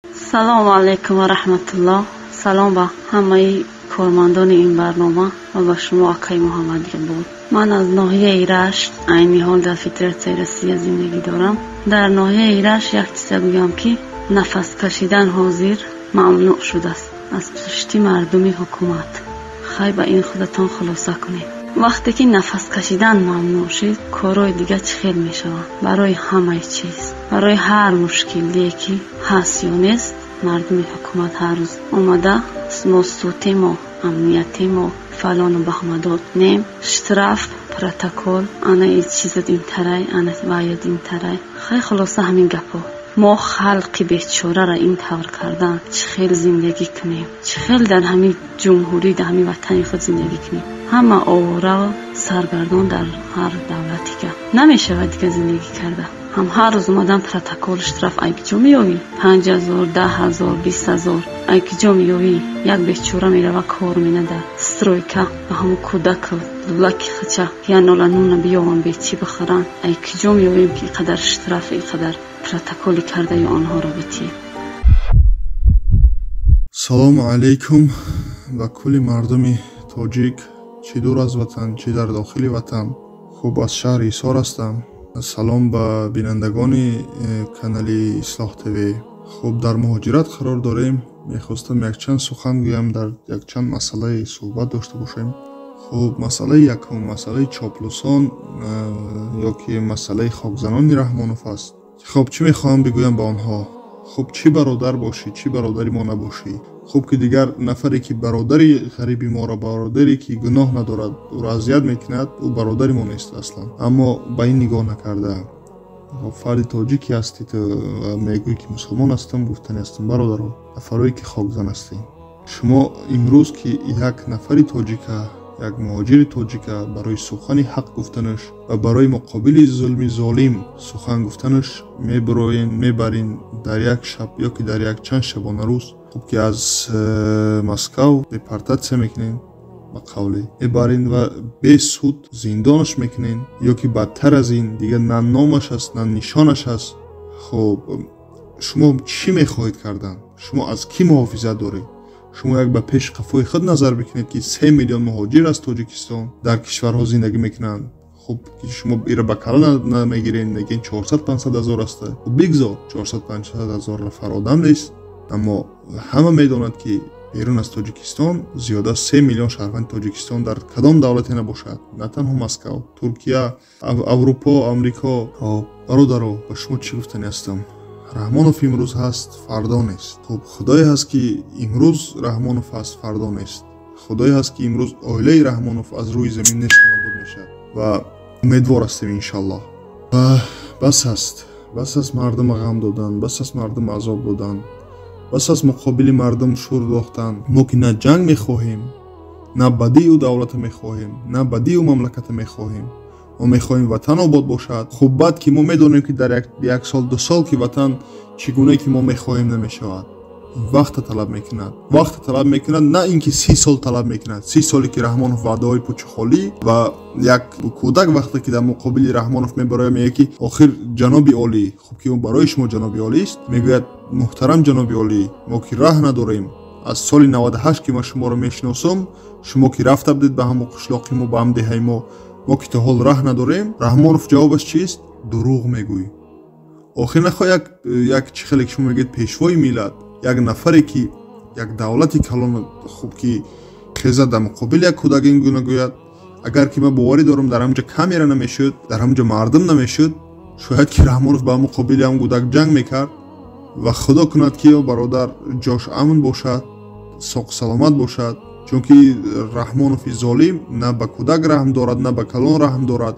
Салому алайкум ва раҳматуллоҳ. Салом ба ҳамаи кормандони ин барнома ва ба шумо, акаи Муҳаммад Иқбол. Ман аз ноҳияи Рашт, айни ҳол дар Федератсияи Россия зиндагӣ дорам. Дар ноҳияи Рашт як чиза гӯям, ки нафас кашидан ҳозир мамнӯъ шудааст аз пушти мардуми ҳукумат. Хай, ба ин худатон хулоса кунед. Вақте ки нафас кашидан мамнӯъ шуд, корҳои дига чӣ хел мешаванд? Барои ҳамаи чиз, барои ҳар мушкилие ки ҳаст ё нест, мардуми ҳукумат ҳар рӯз омада: мо сутемо, амниятемо, фалону баҳмадод нем, штраф, протокол, ана чизат интарай, ана ваят интарай. Хай, хулоса, ҳамин гапҳо. Мо халқи бечораро ин тавр кардан, чӣ хел зиндагӣ кунем? Чӣ хел дар ҳамин ҷумҳурӣ, дар ҳамин ватани худ зиндагӣ кунем? Ҳама оворао саргардон, дар ҳар давлатига намешавад дига зиндагӣ карда. Ҳам ҳар рӯз омадан, протокол, штраф, ай киҷо меёвӣ? 5000, 10 000, 20 000 ай киҷо меёвӣ? Як бечора мерава, кор мена дар стройка, ба ҳамун кӯдаку лулаки хача як нола нуна биёвам, бечӣ бихӯранд. Ай киҷо меёвем, ки иқадар штраф, иқадар протоколи кардаи онҳоро битием? Салому алайкум ба кулли мардуми тоҷик, чӣ дур аз ватан, чӣ дар дохили ватан. Хуб, аз шаҳри Ҳисор ҳастам. Салом ба бинандагони канали Ислоҳ ТВ. Хуб, дар муҳоҷират қарор дорем. Мехостам якчанд сухан гӯям, дар якчанд масъалаи суҳбат дошта бошем. Хуб, масъалаи якум масъалаи чоплусон ё ки масъалаи хокзанони Раҳмонов аст. Хуб, чӣ мехоҳам бигӯям ба онҳо? Хуб, чӣ бародар бошӣ, чӣ бародари мо набошӣ, хуб, ки дигар нафаре ки бародари ғариби моро, бародаре ки гуноҳ надорад, ӯро азият мекунад, ӯ бародари мо нест аслан. Аммо ба ин нигоҳ накарда, фарди тоҷике ҳастӣ ту ва мегӯӣ, ки мусулмон ҳастам, гуфтани ҳастам: бародаро, нафарое ки хокзан ҳастем, шумо имрӯз ки як нафари тоҷика, як муҳоҷири тоҷика барои сухани ҳақ гуфтанаш ва барои муқобили зулми золим сухан гуфтанаш мебуроен, мебарин дар як шаб ё ки дар як чанд шабонарӯз, хуб, ки аз Москав депортатсия мекунен, ба қавле мебарин ва бе суд зиндонаш мекунен, ё ки бадтар аз ин, дигар на номаш аст, на нишонаш аст. Хуб, шумо чӣ мехоҳед кардан? Шумо аз кӣ муҳофизат доред? Шумо як ба пеши қафои худ назар бикунед, ки 3 миллион муҳоҷир аз Тоҷикистон дар кишварҳо зиндагӣ мекунанд. Хуб, шумо ира ба кала намегирен, мегӯен 400-500 ҳазор аста. Хуб, бигзор, 400-500 ҳазор нафар одам нест, аммо ҳама медонад, ки берун аз Тоҷикистон зиёда 3 миллион шаҳрванди Тоҷикистон дар кадом давлате набошад, на танҳо Москав, Туркия, Аврупо, Амрико. Бародаро, ба шумо чӣ гуфтани ҳастам? Раҳмонов имрӯз ҳаст, фардо нест. Хуб, худое ҳаст, ки имрӯз Раҳмонов ҳаст, фардо нест. Худое ҳаст, ки имрӯз оилаи Раҳмонов аз рӯи замин несту нобуд мешавад ва умедвор ҳастем, иншаллоҳ. Ва бас аст, бас аст мардума ғам додан, бас аст мардума азоб додан, бас аст муқобили мардум шӯр дохтан. Мо ки на ҷанг мехоҳем, на бадии ӯ давлата мехоҳем, на бадии ӯ мамлаката мехоҳем. Мо мехоҳем ватан обод бошад. Хуб, баъд ки мо медонем, ки дар як сол, 2 сол ки ватан чӣ гуне ки мо мехоҳем намешавад. Вақта талаб мекунад, вақта талаб мекунад, на ин ки 30 сол талаб мекунад. 30 соле ки Раҳмонов ваъдаҳои пучухолӣ ва як кӯдак вақте ки дар муқобили Раҳмонов мебарояд, мегӯяд, ки охир, ҷаноби олӣ, хуб, ки барои шумо ҷаноби олист, мегӯяд: муҳтарам ҷаноби олӣ, мо ки раҳ надорем, аз соли 98 ки ман шуморо мешиносам, шумо ки рафта будед ба ҳамон қишлоқи мо, ба ҳам деҳаи мо, мо ки то ҳол раҳ надорем. Раҳмонов ҷавобаш чист? Дурӯғ мегӯӣ. Охир нахоҳ як чӣ хеле ки шумо мегӯед пешвои миллат, як нафаре ки як давлати калон, хуб, ки хеза дар муқобили як кӯдак ин гуна гӯяд. Агар ки ман боварӣ дорам, дар ҳамҷа камера намешуд, дар ҳамҷа мардум намешуд, шояд ки Раҳмонов ба муқобили ҳам кӯдак ҷанг мекард. Ва худо кунад, ки бародар ҷош амн бошад, соқ саломат бошад, чунки Раҳмонови золим на ба кӯдак раҳм дорад, на ба калон раҳм дорад,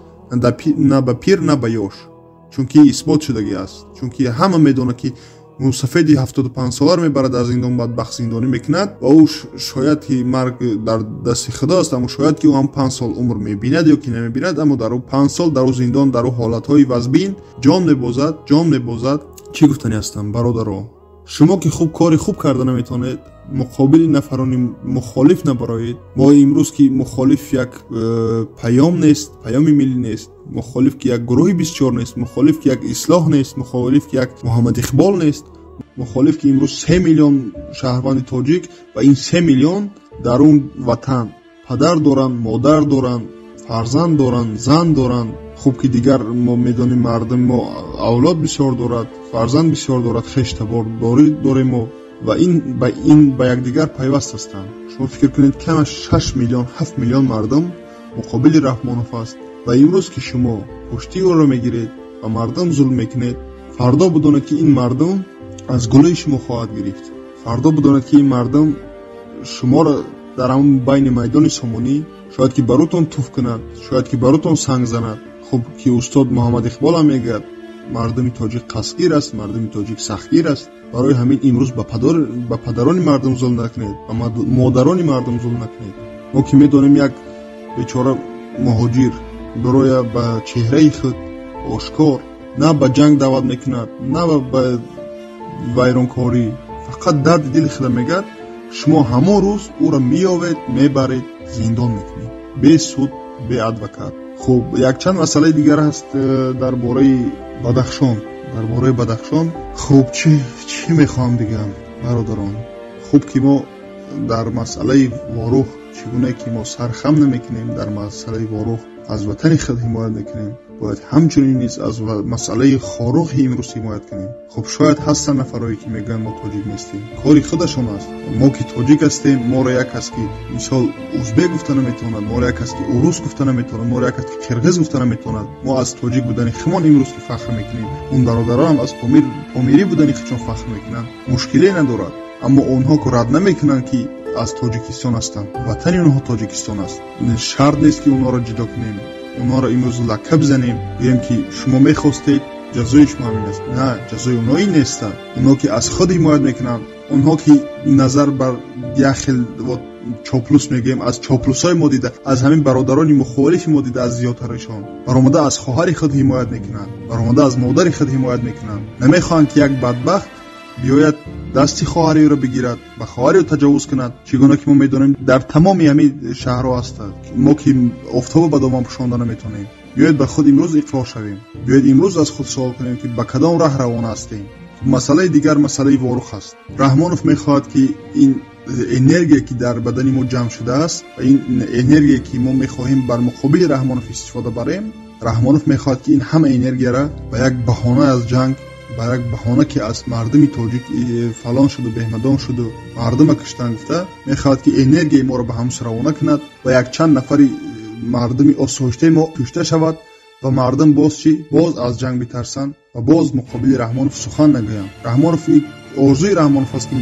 на ба пир, на ба ёш, чунки исбот шудагӣ аст, чунки ҳама медонад, ки мусафеди 75-соларо мебарад аз зиндон, бадбахт зиндонӣ мекунад ва ӯ шояд ки марг дар дасти худо аст, аммо шояд ки ӯ ҳам 5 сол умр мебинад ё ки намебинад, аммо дар ӯ 5 сол дар ӯ зиндон, дар ӯ ҳолатҳои вазбин ҷон мебозад, ҷон мебозад. Чӣ гуфтанӣ ҳастам, бародаро? Шумо ки хуб кори хуб карда наметавонед, муқобили нафарони мухолиф набароед. Мо имрӯз ки мухолиф як паём нест, паёми миллӣ нест, мухолиф ки як гурӯҳи 24 нест, мухолиф ки як Ислоҳ нест, мухолиф ки як Муҳаммад Иқбол нест. Мухолиф ки имрӯз 3 миллион шаҳрванди тоҷик ва ин 3 миллион дар он ватан падар доранд, модар доранд, фарзанд доранд, зан доранд. Хуб ки дигар мо медонем мардум мо авлод бисёр дорад, фарзанд бисёр дорад, хештабор дорем мо ва ин ба якдигар пайваст ҳастанд. Шумо фикр кунед, камаш 6 миллион, 7 миллион мардум муқобили Раҳмонов аст ва имрӯз ки шумо пушти ӯро мегиред ва мардум зулм мекунед, фардо бидонед ки ин мардум аз гулӯи шумо хоҳад гирифт. Фардо бидонед ки ин мардум шуморо дар ҳамон байни майдони Сомонӣ шояд ки баротон туф кунад, шояд ки баротон санг занад. Хуб ки устод Муҳаммад Иқбол ҳам мегӯяд, мардуми тоҷик қасдгир аст, мардуми тоҷик сахтгир аст. Барои ҳамин имрӯз ба падарони мардум зулм накунед, ба модарони мардум зулм накунед. Мо ки медонем як бечора муҳоҷир барои ба чеҳраи худ ошкор на ба ҷанг даъват мекунад, на ба вайронкорӣ, фақат дарди дили худа мегӯяд. Шумо ҳамон рӯз ӯро меёвед, мебаред, зиндон мекунед, бе суд, бе адвокат. Хуб, якчанд масъалаи дигар ҳаст дар бораи Бадахшон. Дар бораи Бадахшон хуб чӣ мехоҳам бигӯям бародарон? Хуб ки мо дар масъалаи Ворух чӣ гуна ки мо сархам намекунем, дар масъалаи Ворух аз ватани худ ҳимоят мекунем, бояд ҳамчунин низ аз масъалаи Хоруғи имрӯз ҳимоят кунем. Хуб, шояд ҳастанд нафарое ки мегӯянд мо тоҷик нестем, кори худашон аст. Мо ки тоҷик ҳастем, моро як кас ки мисол узбек гуфта наметавонад, моро як кас ки урус гуфта наметавонад, моро як кас ки қирғиз гуфта наметавонад. Мо аз тоҷик будани худмон имрӯз ки фахр мекунем, он бародарон аз помирӣ будани худшон фахр мекунанд, мушкиле надорад. Аммо онҳо ки рад намекунанд ки аз Тоҷикистон ҳастанд, ватани онҳо Тоҷикистон аст. Шарт нест ки онҳоро ҷудо кунем, онҳоро имрӯз лакка бизанем, гӯем ки шумо мехостед, ҷазои шумо ҳамин аст. На, ҷазои онҳо ин нестанд. Онҳо ки аз худ ҳимоят мекунанд, онҳо ки назар бар як хел чоплус мегӯем, аз чоплусҳои мо дида, аз ҳамин бародарони мухолифи мо дида, аз зиёдтарашон баромада аз хоҳари худ ҳимоят мекунанд, баромада аз модари худ ҳимоят мекунанд. Намехоҳанд ки як бадбахт биёяд дасти хоҳари ӯро бигирад, ба хоҳари ӯ таҷовуз кунад. Чӣ гуна ки мо медонем дар тамоми ҳамин шаҳрҳо ҳастанд. Мо ки офтобро ба доман пӯшонда наметавонем. Биёед ба худ имрӯз иқрор шавем, биёед имрӯз аз худ суол кунем ки ба кадом раҳ равона ҳастем. Масъалаи дигар масъалаи Ворух аст. Раҳмонов мехоҳад ки ин энергия ки дар бадани мо ҷамъ шудааст ва ин энергия ки мо мехоҳем бар муқобили Раҳмонов истифода барем, Раҳмонов мехоҳад ки ин ҳама энергияра ба як баҳона аз ҷанг, ба як баҳона ки аз мардуми тоҷик фалон шуду беҳмадон шуду мардума куштан гуфта, мехоҳад ки энергияи моро ба ҳамс равона кунад ва якчанд нафари мардуми осоиштаи мо кушта шавад ва мардум боз чӣ? Боз аз ҷанг битарсанд ва боз муқобили Раҳмонов сухан нагӯянд. Раҳмонов орзуи Раҳмонов аст ки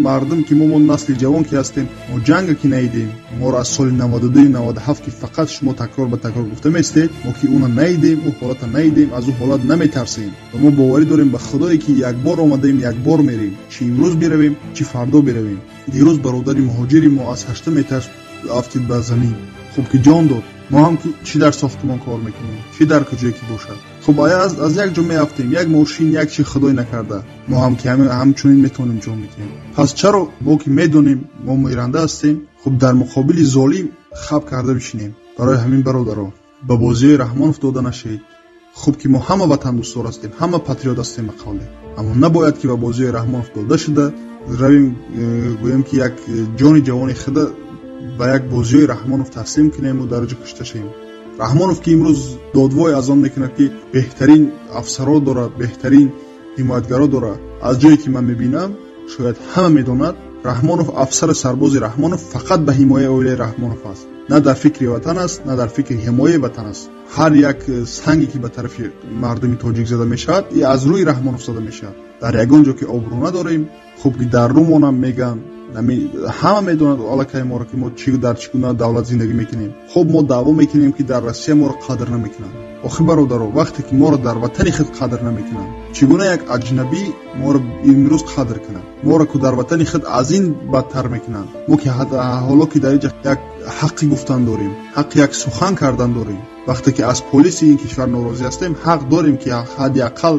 мардум ки мо насли ҷавон ки ҳастем, мо ҷанга ки наидем, моро аз соли 92 97 ки фақат шумо такрор ба такрор гуфта местед, мо ки уна наидем, ӯ ҳолата наидем, аз ӯ ҳолат наметарсем ва мо боварӣ дорем ба Худое ки як бор омадаем, як бор мерем, чӣ имрӯз биравем, чӣ фардо биравем. Дирӯз бародари муҳоҷири мо аз 8 метр афтид ба замин, хуб ки ҷон дод. Мо ҳам ки чӣ дар сохтмон кор мекунем, чӣ дар куҷое ки бошад, хуб аз як ҷо меафтем, як мошин, як чи худой накарда, мо ҳам ки ҳамчунин метавонем ҷон бидиҳем. Пас чаро мо ки медонем мо миранда ҳастем, хуб дар муқобили золим хаб карда бишинем? Барои ҳамин бародаро, ба бозиҳои Раҳмонов дода нашавед. Хуб ки мо ҳама ватандӯстдор ҳастем, ҳама патриот ҳастем ба қавле, аммо набояд ки ба бозиҳои Раҳмонов дода шуда равем, гӯем ки як ҷони ҷавони худа ба як бозиҳои Раҳмонов таслим кунем ва дар ҷо кушта шавем. Раҳмонов ки имрӯз додвой аз он мекунад ки беҳтарин афсаро дорад, беҳтарин ҳимоятгаро дорад, аз ҷое ки ман мебинам, шояд ҳама медонад, Раҳмонов афсари сарбози Раҳмонов фақат ба ҳимояи оилаи Раҳмонов аст, на дар фикри ватан аст, на дар фикри ҳимояи ватан аст. Ҳар як санге ки ба тарафи мардуми тоҷик зада мешавад, аз рӯи Раҳмонов зада мешавад. Дар ягон ҷо ки обрӯ надорем, хуб ки дар рӯмонам мегӯянд, ҳама медонад аллакай моро ки мо дар чӣ гуна давлат зиндагӣ мекунем. Хуб мо даъво мекунем ки дар Россия моро қадр намекунанд. Охир бародаро, вақте ки моро дар ватани худ қадр намекунанд, чӣ гуна як аҷнабӣ моро имрӯз қадр кунад? Моро ки дар ватани худ аз ин бадтар мекунанд. Мо ки ҳоло ки дар инҷа як ҳаққи гуфтан дорем, ҳаққи як сухан кардан дорем, вақте ки аз полиси ин кишвар норозӣ ҳастем, ҳақ дорем ки ҳадди ақал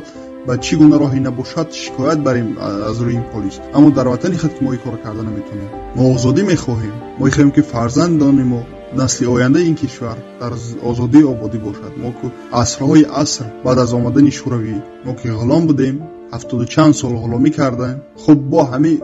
ба чӣ гуна роҳе набошад шикоят барем аз рӯи ин полис. Аммо дар ватани худ ки мо ин корро карда наметавонем. Мо озодӣ мехоҳем, мо мехоҳем ки фарзандони мо, насли ояндаи ин кишвар дар озодии ободӣ бошад. Мо ки асрҳои аср баъд аз омадани Шӯравӣ мо ки ғулом будем, 70 чанд сол ғуломӣ кардем. Хуб, бо ҳамин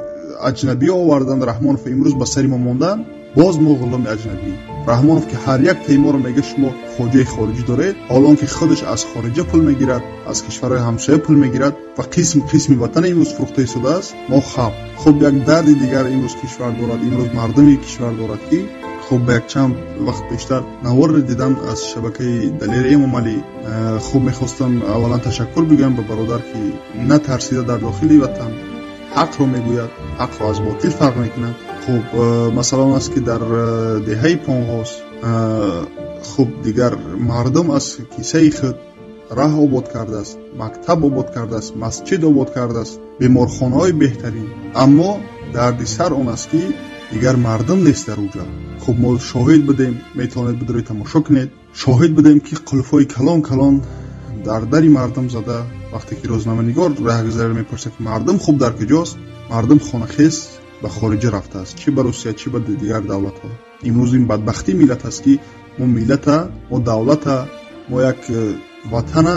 аҷнабӣ овардан Раҳмонов имрӯз ба сари мо мондан, боз мо ғуломи аҷнабӣ. Раҳмонов ки ҳар як тейморо мегӯяд шумо хоҷаи хориҷӣ доред, ҳол он ки худаш аз хориҷа пул мегирад, аз кишварҳои ҳамсоя пул мегирад ва қисм қисми ватан имрӯз фурӯхта истодааст. Мо хаб. Хуб, як дарди дигар имрӯз кишвар дорад, имрӯз мардуми кишвар дорад ки хуб, ба якчанд вақт пештар наворро дидам аз шабакаи Далери Эмомалӣ. Хуб, мехостам аввалан ташаккур бигӯям ба бародар ки натарсида дар дохили ватан ҳақро мегӯяд, ҳақро аз ботил фарқ мекунад. Хуб, масъала он аст ки дар деҳаи Понғоз хуб, дигар мардум аз кисаи худ раҳ обод кардааст, мактаб обод кардааст, масҷид обод кардааст, беморхонаҳои беҳтарин. Аммо дарди сар он аст ки дигар мардум нест дар уҷа. Хуб, мо шоҳид будем, метавонед бидуред тамошо кунед, шоҳид будем ки қулфҳои калон калон дар дари мардум зада, вақте ки рӯзноманигор раҳгузарӣ мепурсад ки мардум хуб дар куҷост, мардум хонахез ба хориҷа рафтааст, чӣ ба Русия, чӣ ба дигар давлатҳо. Имрӯз ин бадбахтии миллат аст ки мо миллата, мо давлата, мо як ватана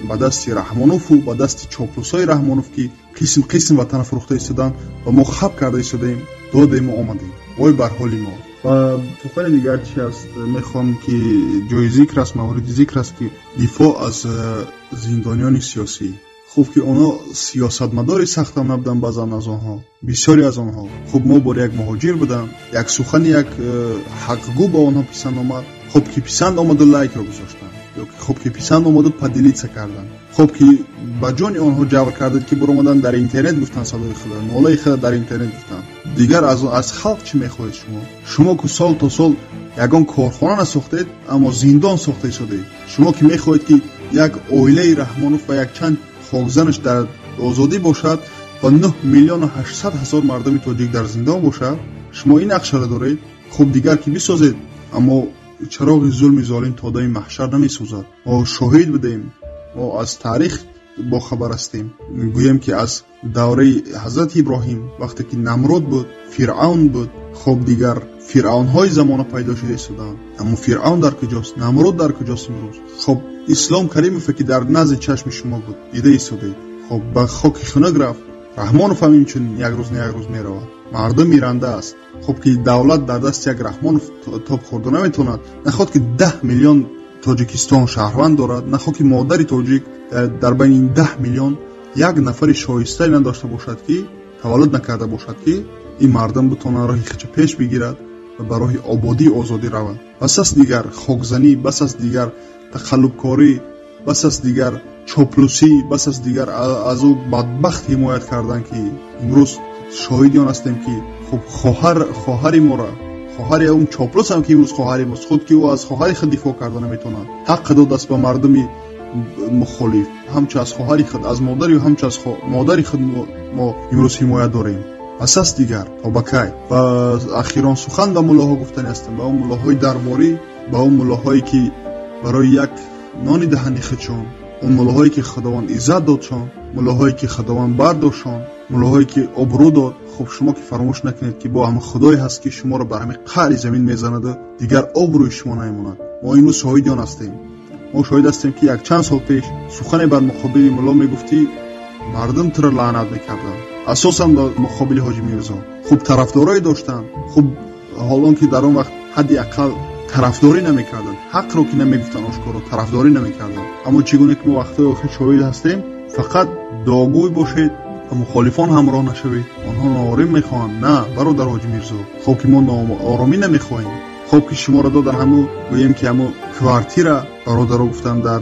ба дасти Раҳмонову ба дасти чоплусҳои Раҳмонов ки қисм қисм ватана фурӯхта истоданд ва мо хаб карда истодаем, додему омадем. Вой бар ҳоли мо. Ва сухани дигар чи аст? Мехоҳам ки ҷои зикр аст, мавриди зикр аст ки дифоъ аз зиндониёни сиёсӣ. Хуб ки онҳо сиёсатмадори сахтам набуданд, баъзан аз онҳо, бисёре аз онҳо. Хуб, мо бори як муҳоҷир будам, як сухани як ҳақгӯ ба онҳо писанд омад. Хуб ки писанд омаду лайкро гузоштанд, ё хуб ки писанд омаду поделиться карданд. Хуб ки ба ҷони онҳо ҷабр кардед ки баромаданд дар интернет гуфтанд садои худа, нолаи худа дар интернет гуфтанд. Дигар аз халқ чӣ мехоҳед шумо? Шумо ки сол то сол ягон корхона насохтед, аммо зиндон сохта истодед. Шумо ки мехоҳед ки як оилаи Раҳмонов ва якчанд хокзанаш дар озодӣ бошад ва 9 миллиону 800 ҳазор мардуми тоҷик дар зиндон бошад, шумо ин нақшаро доред. Хуб, дигар ки бисозед, аммо чароғи зулми золим то дами маҳшар намесӯзад. Мо шоҳид будем, мо аз таърих бохабар ҳастем. Гӯем ки аз давраи ҳазрати Иброҳим вақте ки Намруд буд, Фиръавн буд, хуб, дигар фиръавнҳои замона пайдо шуда истоданд. Аммо Фиръавн дар куҷост? Намруд дар куҷост имрӯз? Хуб, Ислом Каримов ки дар назди чашми шумо буд, дида истодед. Хуб, ба хоки хунук рафт. Раҳмонов ҳам инчунин як рӯз на як рӯз меравад. Мардум миранда аст. Хуб ки давлат дар дасти як Раҳмонов тоб хӯрда наметавонад. Нахоҳад ки 10 миллион Тоҷикистон шаҳрванд дорад, нахоҳад ки модари тоҷик дар байни ин 10 миллион як нафари шоистае надошта бошад ки таваллуд накарда бошад ки ин мардум битавонад роҳи худро пеш бигирад ва ба роҳи ободии озодӣ равад. Бас аст дигар хокзанӣ, бас аст дигар тақаллубкорӣ, бас аст дигар чоплусӣ, бас аст дигар аз ӯ бадбахт ҳимоят кардан ки имрӯз шоҳиди он ҳастем ки хуб, хоҳари моро, хоҳари он чоплус ҳам ки имрӯз хоҳари мост, худ ки ӯ аз хоҳари худ дифоъ карда наметавонад, ҳақ додааст ба мардуми мухолиф, ҳамчу аз хоҳари худ, аз модари ҳамчу аз модари худ мо имрӯз ҳимоят дорем. Бас аст дигар то ба кай? Ва ахирон сухан ба муллоҳо гуфтани ҳастем, ба он муллоҳои дарборӣ, ба он муллоҳое ки барои як нони даҳани худшон, он муллоҳое ки Худованд иззат додшон, муллоҳое ки Худованд бардоштшон, муллоҳое ки обрӯ дод. Хуб, шумо ки фаромӯш накунед ки бо ҳама Худое ҳаст ки шуморо бар ҳамин қаъри замин мезанаду дигар обрӯи шумо намемонад. Мо имрӯз шоҳиди он ҳастем. Мо шоҳид ҳастем ки якчанд сол пеш сухане бар муқобили мулло мегуфтӣ, мардум туро лаънат мекарданд, асосан ба муқобили Ҳоҷи Мирзо. Хуб, тарафдорое доштанд. Хуб, ҳол он ки дар он вақт ҳадди ақал тарафдорӣ намекарданд, ҳақро ки намегуфтанд ошкоро, тарафдорӣ намекарданд. Аммо чӣ гуна ки мо вақтҳои охир шоҳид ҳастем, фақат дуогӯй бошед ва мухолифон ҳамроҳ нашавед. Онҳо ноором мехоҳанд. На, бародар Ҳоҷи Мирзо, хоб ки мо нооромӣ намехоҳем. Хоб ки шуморо додан ҳаму гӯем ки ҳаму квартира бародаро гуфтанд дар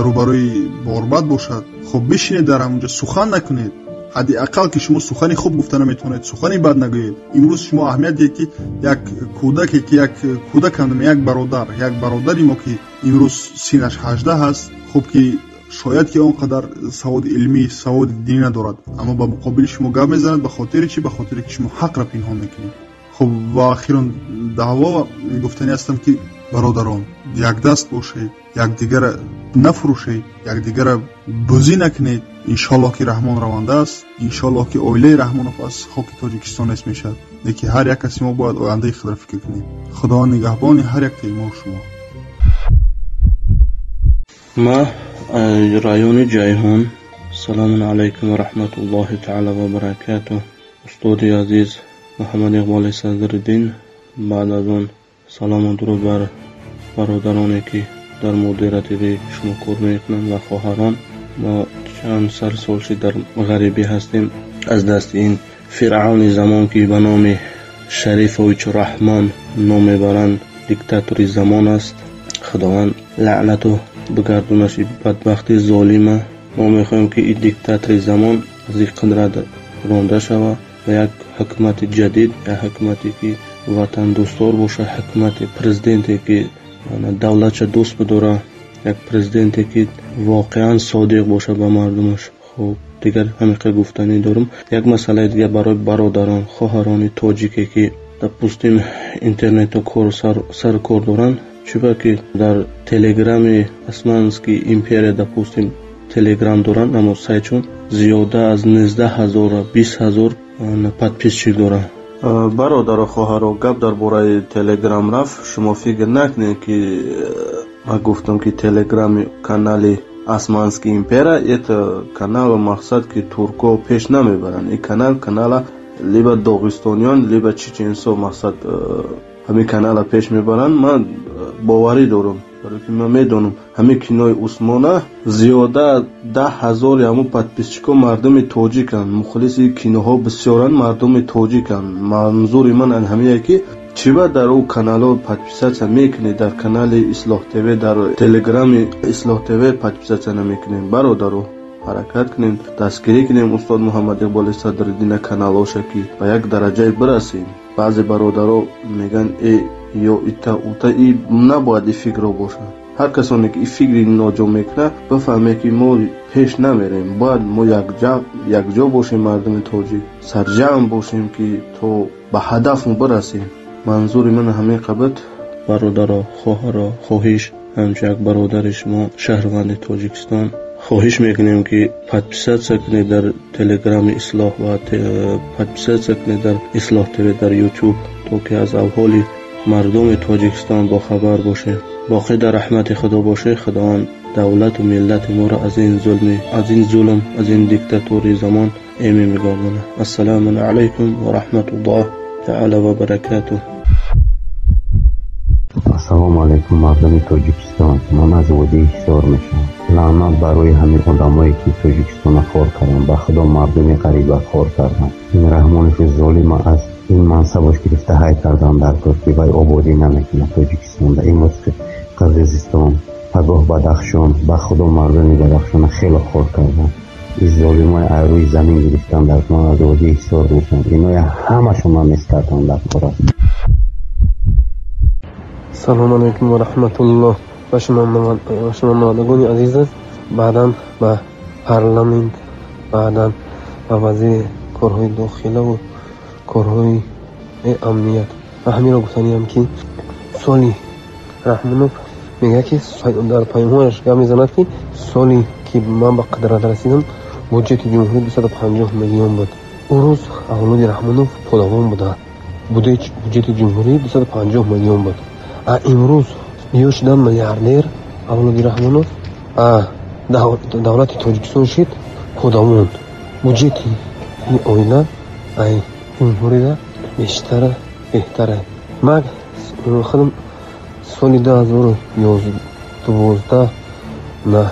рӯбарӯи борбад бошад. Хоб бишинед дар ҳамонҷо, сухан накунед. Ҳадди ақал ки шумо сухани хуб гуфта наметавонед, сухани бад нагӯед. Имрӯз шумо аҳамият диҳед ки як кӯдаке ки як кӯдакам, як бародар, як бародари мо ки имрӯз синаш 18 аст, хуб ки шояд ки он қадар саводи илмӣ, саводи динӣ надорад, аммо ба муқобили шумо гап мезанад. Ба хотири чӣ? Ба хотире ки шумо ҳақро пинҳон мекунед. Хуб, ва охирон даъво гуфтанӣ ҳастам ки бародарон, якдаст бошед, якдигарро нафурӯшед, якдигарро бозӣ накунед. Иншоаллоҳ ки Раҳмон раванда аст, иншоаллоҳ ки оилаи Раҳмонов аз хоки Тоҷикистон нест мешавад. Лекин ҳар як каси мо бояд ояндаи худро фикр кунем. Худованд нигаҳбони ҳар як мо шумо. Ма райони Ҷайҳун Ассалому алайкум ва раҳматуллоҳи таъала ва баракатуҳ. Устоди азиз Муҳаммад Иқболи Садриддин, баъд аз он салому дуруд бар бародароне ки дар мудиратии шумо кор мекунанд ва хоҳарон. Мо чанд сар сол шид дар ғарибӣ ҳастем аз дасти ин фиръавни замон ки ба номи Шарифович Раҳмон ном мебаранд, диктатори замон аст. Худованд лаънату бигардонаш ин бадбахти золима. Мо мехоҳем ки ин диктатори замон аз ин қудрат ронда шавад ва як ҳукумати ҷадид, як ҳукумате ки ватандӯстдор бошад, ҳукумати президенте ки давлатша дӯст бидорад, як президенте ки воқеан содиқ бошад ба мардумаш. Хуб, дигар ҳамиқа гуфтанӣ дорам. Як масъалаи дигар барои бародарон, хоҳарони тоҷике ки допустим интернету кор сару кор доранд, чунки ки дар телеграми Османский империя допустим телеграм доранд, аммо сайтшон зиёда аз 19 000, 20 000 подписчик доранд. Бародару хоҳаро, гап дар бораи телеграм рафт. Шумо фикр накунед ки ман гуфтам ки телеграми канали Османский империя это канал мақсад ки туркҳо пеш намебаранд. Ин канал канала либо доғистониён, либо чеченсо мақсад ҳамин канала пеш мебаранд. Ман боварӣ дорам, барое ки ман медонам, ҳамин кинои Усмона зиёда 10 000-и ҳамун подписчикҳо мардуми тоҷиканд, мухлиси киноҳо бисёранд, мардуми тоҷиканд. Манзури ман ҳамине ки чӣ ба дар ӯ каналҳо подписаться мекунед, дар канали Ислоҳ ТВ, дар телеграми Ислоҳ ТВ подписаться намекунем? Бародаро, ҳаракат кунем, дастгирӣ кунем устод Муҳаммад Иқболи Садриддина каналоша, ки ба як дараҷае бирасем. Баъзе бародаро мегӯянд, э ё ита ута, и набояд и фикрро бошад. Ҳар касоне ки и фикри ноҷо мекунад, бифаҳме ки мо пеш намерем. Бояд мо якҷо бошем, мардуми тоҷик сарҷамъ бошем, ки то ба ҳадафмо бирасем. Манзури ман ҳамин қабат. Бародаро, хоҳаро, хоҳиш, ҳамчун як бародари шумо, шаҳрванди Тоҷикистон, хоҳиш мекунем ки подписаться кунед дар телеграми Ислоҳ ва подписаться кунед дар Ислоҳ ТВ дар Ютуб, то ки аз аҳволи мардуми Тоҷикистон бохабар бошем. Боқӣ дар раҳмати Худо бошед. Худованд давлату миллати моро аз ин зулми, аз ин зулм, аз ин диктатури замон эмин мегардонад. Ассалому алайкум ва раҳматуллоҳ таъала ва баракатуҳ. Ассалому алайкум, мардуми Тоҷикистон. Ман аз водии Ҳисор мешавам. Лаънат барои ҳамин одамое ки Тоҷикистона хор карданд. Ба Худо, мардуми ғариба хор карданд. Ин Раҳмонови золима аз ин мансабаш гирифта ҳай карданд дар кор, ки вай ободӣ намекунад Тоҷикистонда. Имрӯз Қирғизистон, пагоҳ Бадахшон. Ба Худо, мардуми Бадахшона хеле хор карданд. Ин золимои аз рӯи замин гирифтан дар. Ман аз водии Ҳисор мешавам. Иноя ҳамашон нест карданд дар кор аст. Салому алайкум ва раҳматуллоҳ ба шунавандагони азиз, баъдан ба парламент, баъдан ба вазири корҳои дохилаву корҳои амният. Ва ҳаминро гуфтаниам, ки соли Раҳмонов мегӯяд, ки дар паёмҳояш гап мезанад, ки соли ки ман ба қудрат расидам, буҷети ҷумҳурӣ 250 миллион буд. Ӯ рӯз авлоди Раҳмонов подавон буда, буҷети ҷумҳурӣ 250 миллион буд. А имрӯз ё шудан миллиардер авлоди Раҳмонов, а давлати Тоҷикистон шид подавон. Буҷети ин оила ай ҷумҳурида бештара, беҳтара. Ман худам соли 2012 на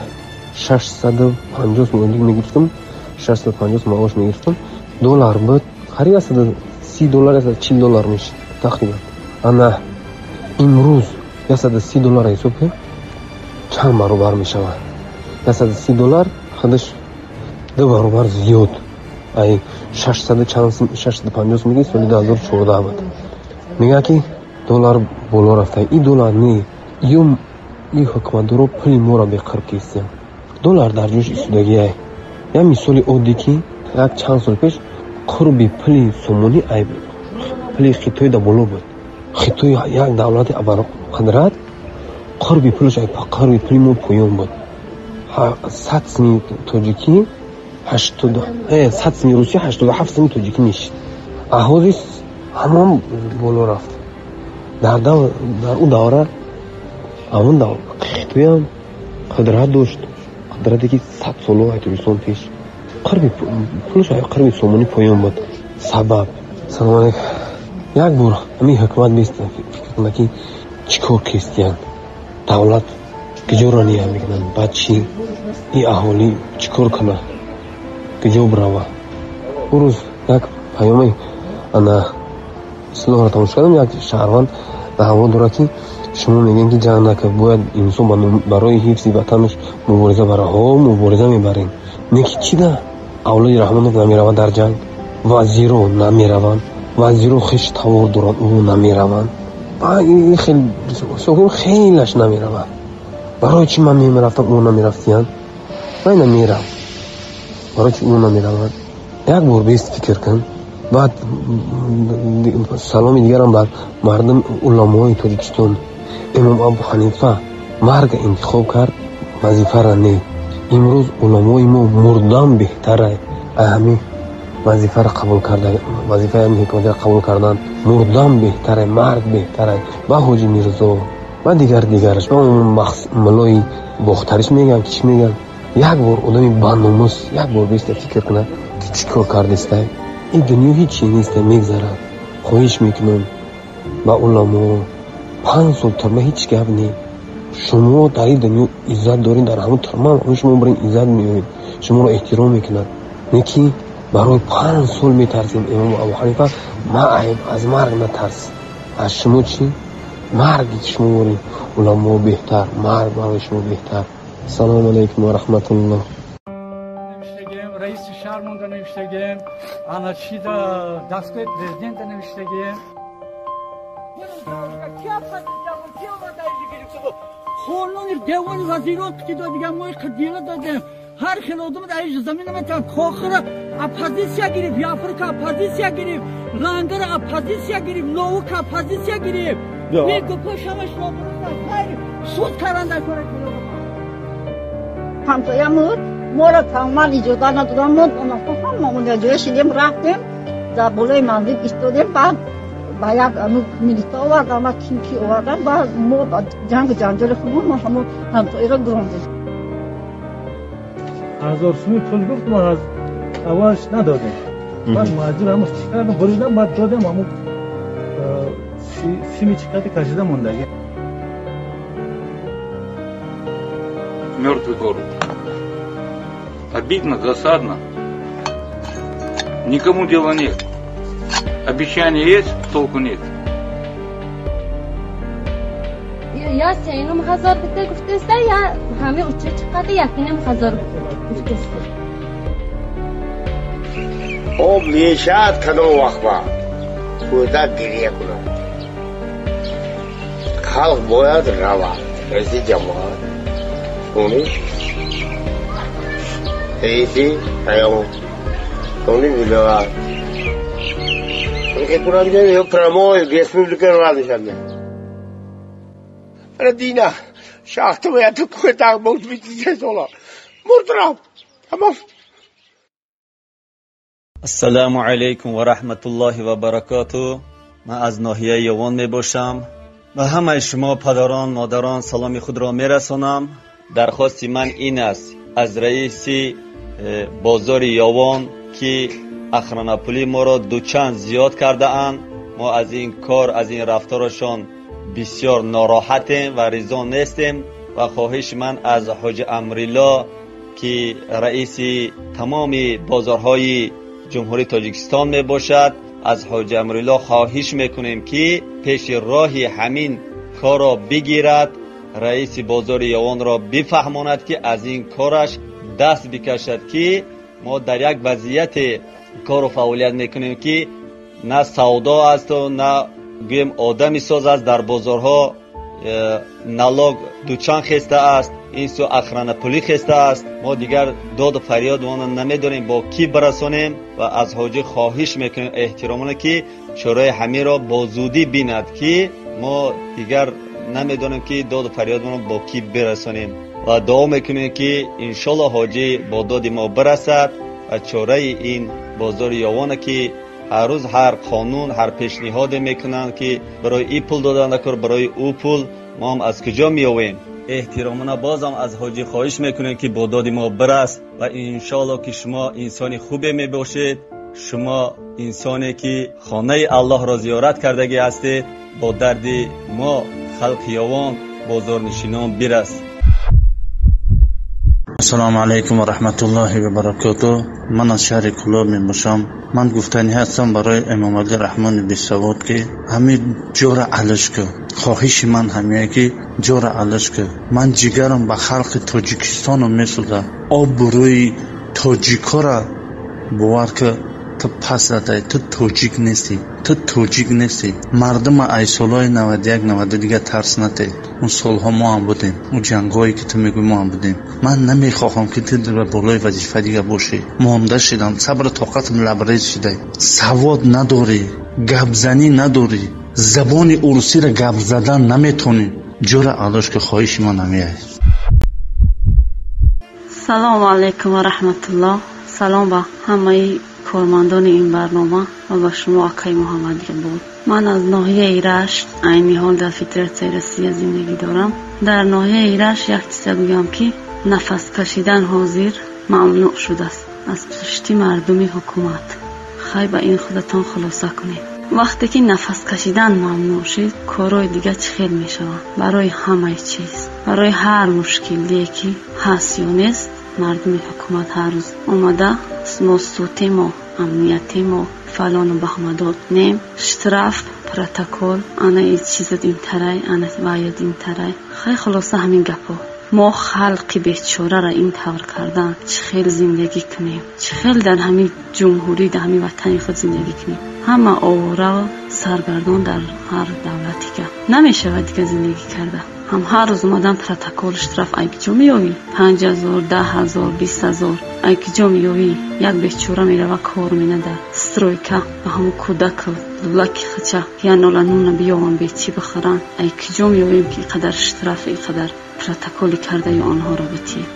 650 сомонӣ мегирифтам, 650 маош мегирифтам. Доллар буд, қариб 130 доллар, 140 доллар мешид тақрибан. Ана имрӯз 130 доллар ҳисоб кунем, чанд баробар мешавад? 130 доллар худаш ду баробар зиёд ай шашсаду чанд, 650 сомонӣ соли 2014 буд. Мегӯяд, ки доллар боло рафта. Ин доллар не, ё ин ҳукуматдоро пули моро беқарб кистиям. Доллар дар ҷояш истодагиай. Як мисоли оддӣ, ки як чанд сол пеш қурби пули сомонӣ ай пули Хитой да боло буд. Хитой як давлати абарқудрат, қурби пулаш ай қурби пули мо поён буд. 100 сими тоҷикӣ 100 сими русия 87 сими тоҷикӣ мешид. А ҳозир ҳамон боло рафт. Дар ӯ давра ҳамон хитоям қудрат дошт, қудрате ки 100 соло ай Тоҷикистон пеш. Қарби пулаш қарби сомонӣ поён буд. Сабаб. Салом алейкум. Як бор ҳамин ҳукумат бист фикр кунад, ки чӣ кор кистиянд, давлат куҷоро ният мекунанд, баъд чӣ ин аҳолӣ чӣ кор кунад, куҷо бирава. Он рӯз як паёми ана ислоҳро тамошо кардам, як шаҳрванд даъво дорад, ки шумо мегӯем, ки ҷанг накард, бояд инсон барои ҳифзи ватанаш мубориза барад. Ҳо, мубориза мебарем, не ки чӣ да авлоди Раҳмонов намеравад дар ҷанг, вазиро намераванд, вазиро хеш тавор доранд, ӯ намераванд. Хелаш намеравад. Барои чӣ ман мемерафтам, ӯ намерафтиянд? Ман намерам, барои чӣ ӯ намеравад? Як бор бест фикр кун. Баъд саломи дигарам ба мардум, уламои Тоҷикистон. Имом Абу Ҳанифа марга интихоб кард, вазифара не. Имрӯз уламои мо мурдан беҳтара ҳамин вазифаро қабул карда, вазифаи ҳамин ҳикматиро қабул кардан мурдан беҳтара, марг беҳтара. Ба Ҳоҷи Мирзо ва дигар дигараш, ба мулои бохтариш мегӯям, ки чӣ мегӯям, як бор одами баномус як бор беста фикр кунад, ки чӣ кор кардистай. Ин дунё ҳеҷ неста, мегзарад. Хоҳиш мекунам ба уламо, 5 сол турма ҳеҷ гап не. Шумо дар ин дунё иззат доред, дар ҳамон турма шумо барин иззат меоед, шуморо эҳтиром мекунад. Не ки барои 5 сол метарсем. Имом Абу Ҳанифа аз марг натарс, аз шумо чӣ? Марги шумо борин уламо беҳтар, марг барои шумо беҳтар. Ассалому алайкум ва раҳматуллоҳ. Раиси шаҳр монда навиштагем, ана чида дастгоҳи президента навиштагем. Қонуни девони вазирон ки додигам, мои қиддила додем. Ҳар хел одам дар замина метавон кохира оппозитсия гирифт, яфрика оппозитсия гирифт, лангара оппозитсия гирифт, наука оппозитсия гирифт. Мегӯ шамаш хайр суд каранда кора. Ҳамсоя мурд, моро тамоман иҷоза надодам. Мо ҳамамон ҷоя шидем, рафтем, дар болои манзил истодем. Баъд ба як милиса овардан ва ким ки овардан, баъд мо ҷангу ҷанҷоли худмон, мо ҳамон ҳамсояро гурондем. 1000 суми пул гуфт, мо аз аввалш надодем. Баъд маҷбур ҳамо чӣ кардам, буридам, баъд додем. Ҳамо сими чӣ карди, кашида мондаги. Мертвый город. Обидно, досадно. Никому дела нет. Обещания есть, толку нет. Я 3,5 ҳазор бите гуфтеста, я ҳами уча чиқади 1,5 ҳазор гуфтеста. Об мешад, кадом вақт ба кӯдак гирия кунад, халқ бояд равад. Раиси ҷамоат, сони раиси район, сони вилоят прямой республика рад мешад. Дина шахта бояд кӯтак буд, 23 сола мурд, рафт, тамом. Ассалому алайкум ва раҳматуллоҳи ва баракоту. Ман аз ноҳияи Ёвон мебошам. Ба ҳамаи шумо падарон, модарон саломи худро мерасонам. Дархости ман ин аст аз раиси бозори Ёвон, ки охранапулии моро дучанд зиёд кардаанд. Мо аз ин кор, аз ин рафторашон бисёр нороҳатем ва ризо нестем. Ва хоҳиши ман аз Ҳоҷи Амрилло, ки раиси тамоми бозорҳои Ҷумҳурии Тоҷикистон мебошад, аз Ҳоҷи Амрилло хоҳиш мекунем, ки пеши роҳи ҳамин корро бигирад, раиси бозори Ёвонро бифаҳмонад, ки аз ин кораш даст бикашад, ки мо дар як вазъияте кору фаъолият мекунем, ки на савдо асту на гӯем одами соз аст. Дар бозорҳо налог дучанд хеста аст, ин су охранапулӣ хеста аст. Мо дигар доду фарёдмона намедонем бо кӣ барасонем. Ва аз ҳоҷӣ хоҳиш мекунем эҳтиромона, ки чораи ҳаминро бо зудӣ бинад, ки мо дигар намедонем, ки доду фарёдмона бо кӣ бирасонем. Ва дуо мекунем, ки иншолло ҳоҷӣ бо доди мо бирасад ва чораи ин бозори Ёвона, ки ҳар рӯз ҳар қонун, ҳар пешниҳоде мекунанд, ки барои ин пул додан накор, барои ӯ пул, мо ҳам аз куҷо меёвем? Эҳтиромона бозам аз ҳоҷӣ хоҳиш мекунем, ки бо доди мо бирас ва иншоалло ки шумо инсони хубе мебошед, шумо инсоне ки хонаи Аллоҳро зиёрат кардагӣ ҳастед, бо дарди мо халқи Ёвон бозорнишинон бирас. Ассалому алайкум ва раҳматуллоҳи ва баракотуҳ. Ман аз шаҳри Кӯлоб мебошам. Ман гуфтанӣ ҳастам барои Эмомалӣ Раҳмони бесавод, ки ҳамин ҷора алиш кун. Хоҳиши ман ҳамие, ки ҷора алиш кун. Ман ҷигарам ба халқи Тоҷикистону месӯзад. Обрӯи тоҷикора бовар ки ту пас задай, ту тоҷик нестӣ, ту тоҷик нестӣ. Мардума ай солҳои 91 92 дига тарс натед. Он солҳо мо ҳам будем, он ҷангҳое ки ту мегӯӣ мо ҳам будем. Ман намехоҳам, ки ту ба болои вазифа дига бошӣ. Монда шидам, сабру тоқатам лабрез шидай. Савод надорӣ, гапзанӣ надорӣ, забони урусиро гап задан наметонӣ. Ҷора алош ки, хоҳиши ман ҳамин аст. Салому алайкум ва раҳматуллоҳ. Салом ба ҳамаи кормандони ин барнома ва ба шумо, акаи Муҳаммад Иқбол. Ман аз ноҳияи Рашт, айни ҳол дар Федератсияи Россия зиндагӣ дорам. Дар ноҳияи Рашт як чиза гӯям, ки нафас кашидан ҳозир мамнӯъ шудааст аз пушти мардуми ҳукумат. Хай, ба ин худатон хулоса кунед. Вақте ки нафас кашидан мамнӯъ шуд, корҳои дига чӣ хел мешаванд? Барои ҳамаи чиз, барои ҳар мушкилие ки ҳаст ё нест, мардуми ҳукумат ҳар рӯз омада: мо сутемо, амниятемо, фалону баҳмадод нем, штраф, протокол, ана и чизат интарай, ана ваят интарай. Хай, хулоса, ҳамин гапҳо. Мо халқи бечораро ин тавр кардан, чӣ хел зиндагӣ кунем, чӣ хел дар ҳамин ҷумҳурӣ, дар ҳамин ватани худ зиндагӣ кунем? Ҳама оворао саргардон, дар ҳар давлати га намешавад дига зиндагӣ карда. Ҳам ҳар рӯз омадан протокол, штраф, ай киҷо меёвӣ? 5000, 10 000, 20 000 ай киҷо меёвӣ? Як бечора мерава, кор мена дар стройка, ба ҳамун кӯдаку лулаки хача як нола нуна биёвам, бечӣ бихӯранд. Ай киҷо меёвем, ки иқадар штраф, иқадар протоколи кардаи онҳоро битием?